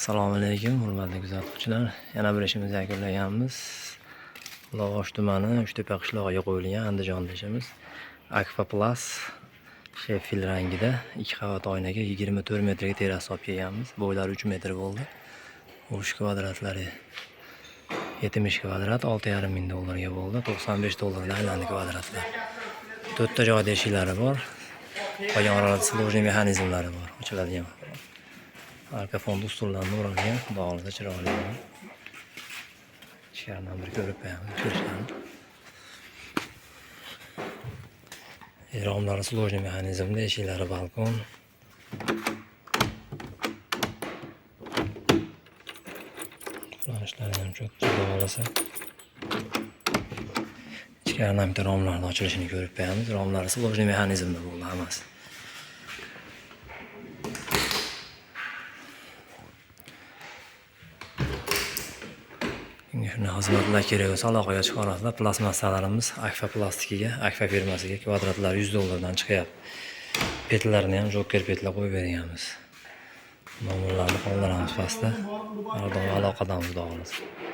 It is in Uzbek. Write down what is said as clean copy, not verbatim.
Assalomu alaykum, hurmatli kuzatuvchilar. Yana bir ishimizni yakunlaganmiz. Log'osh tumani, Uchtepa qishlog'iga qo'yilgan Andijonda ishimiz. Akfa Plus Sheffield rangida 2 qavat oynaga 24 metrga terrasa olib kelganmiz. Bo'ylari 3 metr bo'ldi. Urush kvadratlari 70 kvadrat 6,5 ming dollarga bo'ldi. 95 dollardan aylandi kvadratlar. 4 ta joyda eshiklari bor. Qolgan oralarda сложный mexanizmlari bor, ochiladigan. Arka fonda ustunlarni o'ralgan, xudo xohlasa chiroyli bo'ladi. Ichkaridan bir ko'rib qo'yamiz ochilishlarni. Romlari сложный mexanizmda, eshiklari balkon. Uxlanishlari ham cho'tka, xudo xohlasa. Ichkaridan bitta romlarni ochilishini ko'rib qo'yamiz. Romlari сложный mexanizmda bo'ldi hammasi. Kimga shunday xizmatlar kerak bo'lsa, aloqaga chiqarasizlar. Plastmassalarimiz Akfa plastikiga, Akfa firmasiga kvadratlar 100 dollardan chiqyapti. Petlarni ham joker petlar qo'yib berganmiz. Nomerlarni qoldiramiz pastda. Har doim aloqadamiz, xudo xohlasa.